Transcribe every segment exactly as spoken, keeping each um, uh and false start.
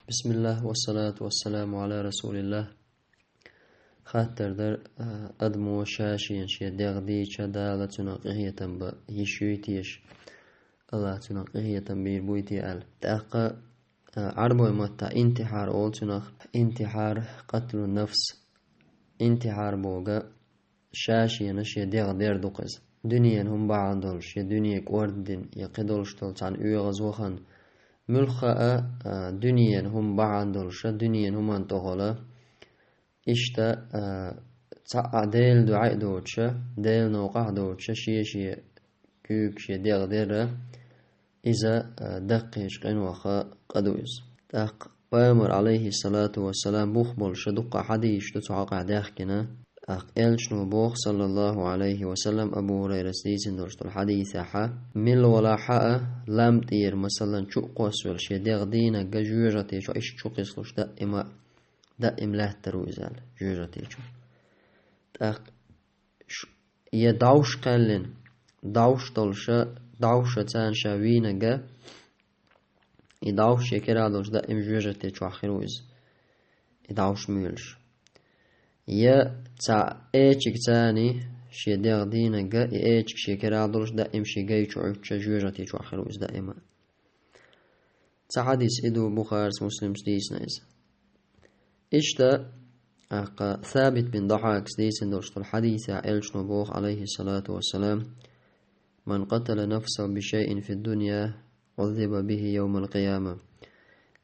بسم الله والصلاة والسلام على رسول الله. Хаттар дара, а, адамо ша-шена шен дегӀ дийча, Дала цунах къинхетам бан йиш юй теша, АллахӀа цунах къинхетам бийр буй те аьлла. ТӀаккха, а, Ӏарбой маттахь интихьар олу цунах, интихьар, къатлу нафс. Интихьар бохург ша-шена шен дегӀ дер ду-кх иза. Дуьненан хӀума бахьана долуш, я дуьне кӀордадина, я кхидолуш долу цхьана оьгӀаз вахана, муьлхха а, а, дуьненан хӀума бахьана долуша, дуьненан хӀуманна тӀехула, иштта, а, цхьа а Делан дуьхьа а доцуша, Делан новкъахь а доцуша, шен-шен куьйга шен дегӀ дерра, иза, а, даккхийчу къинойх къа ду иза. ТӀаккха Пайхамар, Ӏалайхиссалату вассалам, бух болуша дуккха хьадисаш ду цу хьокъехь даьхкина. ТӀаккха элчано боху, саллаллаху Ӏалайхи ва саллам, Абу ХӀурайрас дийцина долуш долу хьадисехь: мила валахь а лам тӀера, масалан, чу а кхоссавелла шен дегӀ дийнарг жоьжахати чу иштта чу кхислуш даима, даим лаьттар ву иза аьлла, жоьжахати чу. ТӀаккха ш-, я дӀовш кхаьллина, дӀовш долуша, дӀовша царна ша вийнарг, и дӀовш шен кара долуш даим жоьжахати чохь хир ву иза, и дӀовш муьйлуш. Я цхьа эчиг царний шен дегӀ дийнарг, и эчиг шен кара долуш даим шен гай чу Ӏуьттуша жоьжахати чохь хир ву иза даима. Цхьа хьадис и ду, Бухарис, Муслимс дийцина иза. Иштта, тӀаккха Сабит бин Дахьакас дийцина долуш долу хьадисехь элчано боху, Ӏалайхиссалату вассалам: ман къатала нафсаху бишайин фид-дунья, Ӏуззиба бихи йовмал-къияма.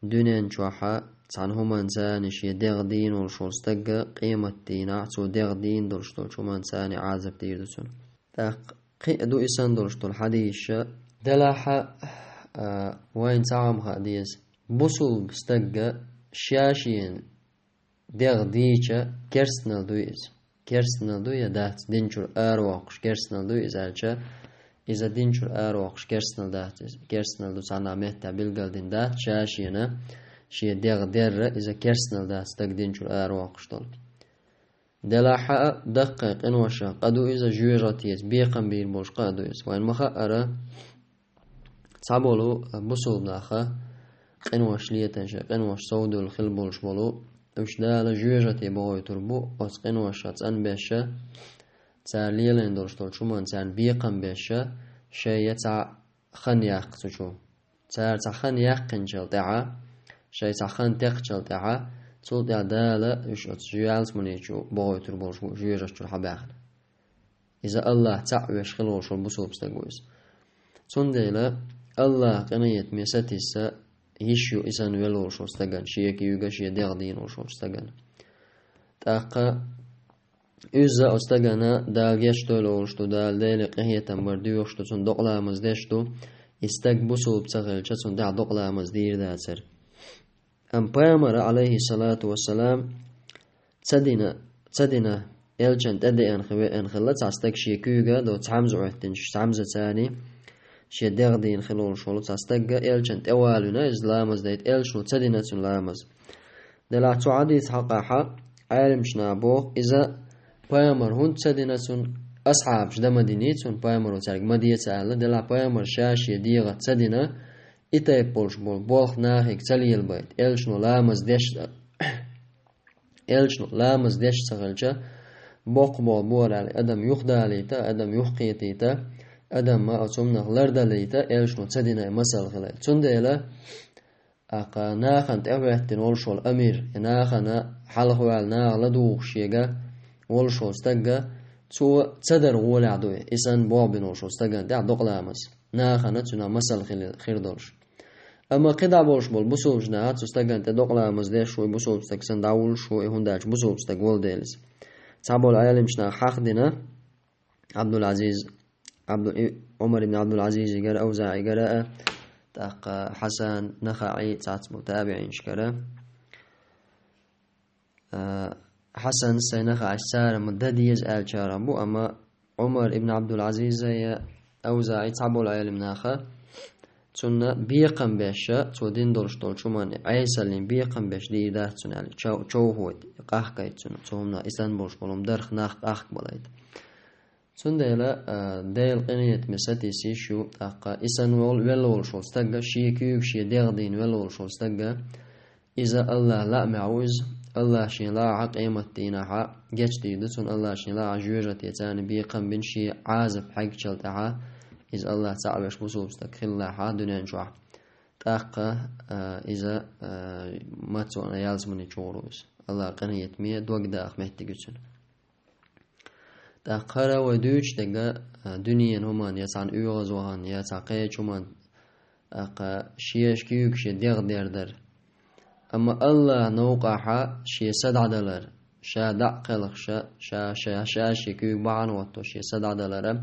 Дуьнен чохь цхьана хӀуманца шен дегӀ дийна волуш волу стаг, къематдийнахь цо дегӀ дийна долуш долчу хӀуманца Ӏазап дийр ду цунна. ТӀаккха кхин а ду и санна долуш долу хьадисаш, делахь а, а, вайна цхьа хӀума хаа деза. Бусулба стаг ша-шена дегӀ дийча, керстанал дуй иза. Керстанал дуй я дац, дин чуьра аравоккхуш керстанал дуй иза аьлча, иза дин чуьра аравоккхуш керстанал дац иза. Керстанал ду цхьанна меттехь билгалдина дац, ша-шена шен дегӀ дерра, иза керстанал дац стаг дин чуьра аравоккхуш долу. Делахь а даккхий къиношах къа ду иза, жоьжахатица бекхам бийр болуш къа а ду иза. Вайна ма-хаъара, цхьаболу бусулба наха къинош летан, шайн къинош совдевлла хила болуш болу, уьш Дала жоьжахати бохуьйтур бу, оцу къиношах цӀанбеша, цара лелийна долуш долчу хӀуманна царна бекхам беша, шайн я цхьа хан яккха цу чу. Цара цхьа хан яьккхинчул тӀаьхьа, шайн цхьа хан текхчул тӀаьхьа, цул тӀаьхьа Дала уьш оцу ялсмани чу бохуьйтур болуш бу, жоьжахати чуьра хьабаьхна. Иза АллахӀ цхьаъ веш хила волуш волу бусулба стаг ву иза. Цундела АллахӀа къинхетаме сатийса йиш ю и санна велла волуш волу стагана, шен куьйга шен дегӀ дийна волуш волчу стагана. ТӀаккха иза оцу стагана Дала гечдойла олуш ду, Дала Деле къинхетам бар доьхуш ду, цунна докъаламаз деш ду, и стаг бусулба ца хилча, цунна тӀехь докъаламаз дийр дацара. Амма Пайхамара, Ӏалайхиссалату вассалам, ца дина, ца дина, элчан тӀедеана хи-, веана хилла цхьа стаг шен куьйга, доцу цхьамза Ӏоьттинчу цхьамзацарний, шен дегӀ дийна хила волуш волу цхьа стагга, элчан тӀе валавина, иза ламаз дайта, элчано ца дина цунна ламаз. Делахь цу хьадис хьакъахьа Ӏеламчу наха боху, иза Пайхамар хӀунда ца дина цунна, асхьабаш дан ма диний цунна, Пайхамаро цаьрга ма де ца аьлла, делахь Пайхамар ша шен дегӀаца ца дина, и тайпа болуш болу болх нахе ца лелабайта, элчано ламаз деш, элчано ламаз деш ца хилча, боккха болу бора аьлла, адам юхадалийта, адам юхакхетийта, адам ма оцу хӀуманах лардалийта, элчано ца дина и масал хилла. Цундела, тӀаккха нахана тӀехӀоьттина волуш волу амир, и нахана хьалха ваьлла наха ладугӀуш шега волуш волу стагга, цо ца дар гӀолехь ду и, и санна болх бина волуш волу стагана тӀехь докъаламаз. Нахана цуьнан масал хили-, хир долуш. Амма кхидӀа болуш болу бусулбачу наха цу стагана тӀе докъаламаз деш ву, и бусулба стаг санна дӀавуллуш ву, и хӀунда аьлча бусулба стаг волу дела иза. Цхьаболу Ӏеламчу наха хьахдина, Ӏабдул-Ӏазиз, Ӏабду-, и-, Ӏумар ибн Ӏабдул-Ӏазизигара, АвзаӀигара а, тӀаккха Хьасан, НахаӀи, цхьацца болу табиӀинашкара. А, Хьасан, сайн НахаӀи, цара ма дан деза аьллачарах бу, амма Ӏумар ибн Ӏабдул-Ӏазиза я АвзаӀи, цхьаболу Ӏелам наха, цунна бекхам беша, цо дина долуш долчу хӀуманна Ӏесаллин бекхам беш дийр дац цунна аьлла, чов-, човхойта, къахкайта цунна, цу хӀуманах и санна болуш болу хӀума дарх нах къахкабалайта. Цундела, а, Делан къинхетаме сатийса йиш ю, тӀаккха и санна вол-, велла волуш волу стагга, шен куьйга шен дегӀ дийна велла волуш волу стагга, Иза Аллах лаамехь ву иза. Аллах шен лаахьа къематдийнахьа гечдийр ду цунна, Аллах шен лаахьа жоьжахате царна бекхам бина шен Ӏазап хьегначул тӀаьхьа, иза Аллах цхьаъ веш бусулба стаг хилалахьа дуьнен чохь. ТӀаккха, а, иза, а, мацо а ялсамани чугӀур ву иза. Аллах къинхетаме дог даха меттиг ю цуьнан. ТӀаккха хӀара вай дуьйцуш дерг, а, дуьненан хӀуманна, я цхьана оьгӀазвахана, я цхьа кхечу хӀуманна, тӀаккха шен куьйгаш дегӀ дер дара. Амма Аллах новкъахьа шен са дӀадалар, ша дӀа а кхелхаш, ша, ша, ша шен куьйга бахьана хӀотто шен са дӀадалара,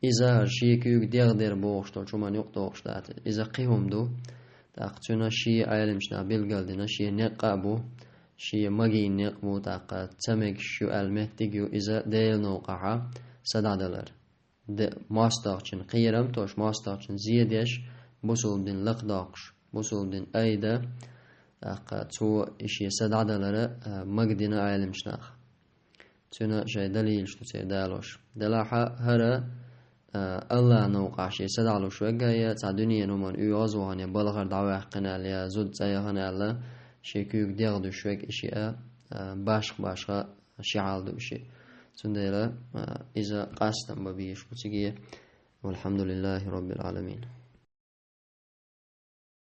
иза хӀара шен куьйга дегӀ дер бохуш долчу хӀуманна юкъадогӀуш дац. Иза кхин хӀума ду. ТӀаккха цуьнан шен Ӏеламчу наха билгалдина, шен некъ а бу, шен магийна некъ бу, тӀаккха ца мегаш ю аьлла меттиг ю иза Делан новкъахьа са дӀадалар. Де, мостагӀчун кхерам тосуш, мостагӀчун зе деш, бусулба дин лакхадоккхуш, бусулба дин айда, тӀаккха цо и шен са дӀадалара, а, магадина Ӏеламчу наха. Цуьнан шайн далилаш ду церан далош. Делахьа хӀара, а, Аллах новкъахь шен са дӀалуш верг а, я цхьа дуьненан хӀуманна оьгӀазвахана, я балхара дӀаваьккхина аьлла, я зуда цӀа яхана аьлла, шен куьйга дегӀ дуьсуш верг а, и шиъ а, а, башха-башха ши хьал ду и шиъ. Цундела, а, иза къастам бан безаш бу циге. Валхьамдулиллахи роббил Ӏаламин.